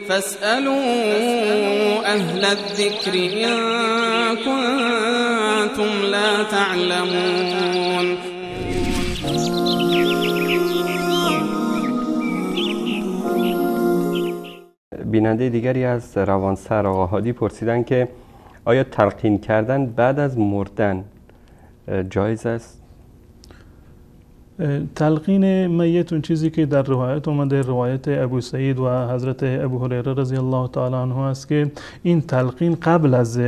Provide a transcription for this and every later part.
فاسألوا أهل الذكر إن كنتم لا تعلمون. بیننده دیگری از روانسر آقا هادی پرسیدن که آیا تلقین کردن بعد از مردن جایز است؟ تلقین میت اون چیزی که در روایت اومده، روایت ابو سعید و حضرت ابو هریره رضی الله تعالی عنه است که این تلقین قبل از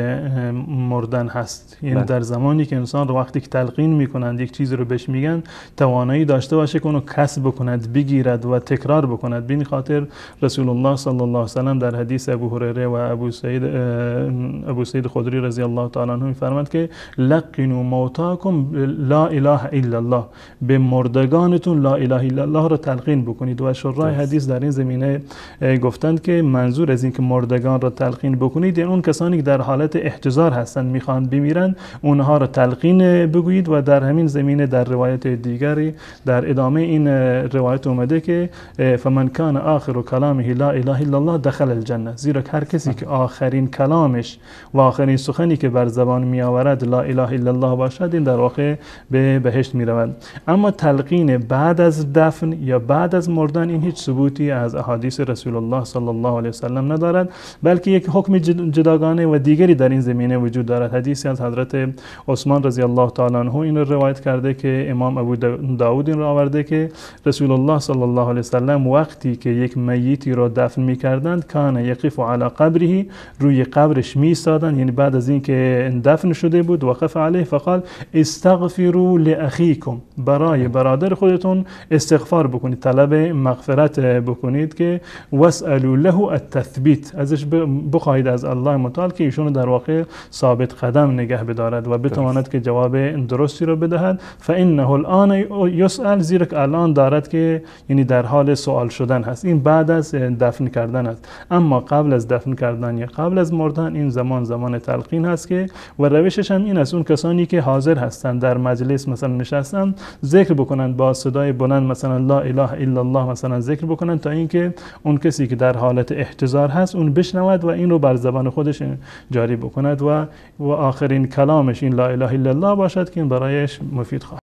مردن هست. یعنی در زمانی که انسان رو وقتی که تلقین میکنند، یک چیزی رو بهش میگن، توانایی داشته باشه که اونو کسب بکند، بگیرد و تکرار بکند. به این خاطر رسول الله صلی الله علیه و سلم در حدیث ابو هریره و ابو سعید خدری رضی الله تعالی عنه میفرماند که لقنوا موتاکم لا اله الا الله، به مردگانتون لا اله الا الله را تلقین بکنید. و شرای حدیث در این زمینه گفتند که منظور از این که مردگان را تلقین بکنید یعنی اون کسانی که در حالت احتضار هستند، میخوان بمیرند، اونها را تلقین بگویید. و در همین زمینه در روایت دیگری در ادامه این روایت اومده که فمن کان آخر کلامه لا اله الا الله دخل الجنه، زیرا هر کسی که آخرین کلامش و آخرین سخنی که بر زبان میآورد لا اله الا الله باشد، این در واقع به بهشت میرود. اما تلقین بعد از دفن یا بعد از مردن این هیچ ثبوتی از احادیث رسول الله صلی الله علیه و سلم ندارد، بلکه یک حکم جداگانه و دیگری در این زمینه وجود دارد. حدیثی از حضرت عثمان رضی الله تعالی عنه این رو روایت کرده که امام ابو داود این رو آورده که رسول الله صلی الله علیه و سلم وقتی که یک میتی را دفن می‌کردند، کان یقف علی قبره، روی قبرش می‌ایستادند، یعنی بعد از اینکه دفن شده بود، وقف علیه فقال استغفروا لاخیکم، برای برادر خودتون استغفار بکنید، طلب مغفرت بکنید که واسالوا له التثبیت، ازش بخواهید از الله متعال که ایشون در واقع ثابت قدم نگه بدارد و بتواند که جواب درستی رو بدهد. فانه الان یسأل، زیرا که الان دارد که یعنی در حال سوال شدن هست. این بعد از دفن کردن است. اما قبل از دفن کردن یا قبل از مردن این زمان زمان تلقین هست که و روشش هم این است، اون کسانی که حاضر هستند در مجلس مثلا نشستن ذکر بکنند با صدای بلند، مثلا لا اله الا الله مثلا ذکر بکنند تا اینکه اون کسی که در حالت احتضار هست اون بشنود و این رو بر زبان خودش جاری بکند و آخرین کلامش این لا اله الا الله باشد که این برایش مفید خواهد.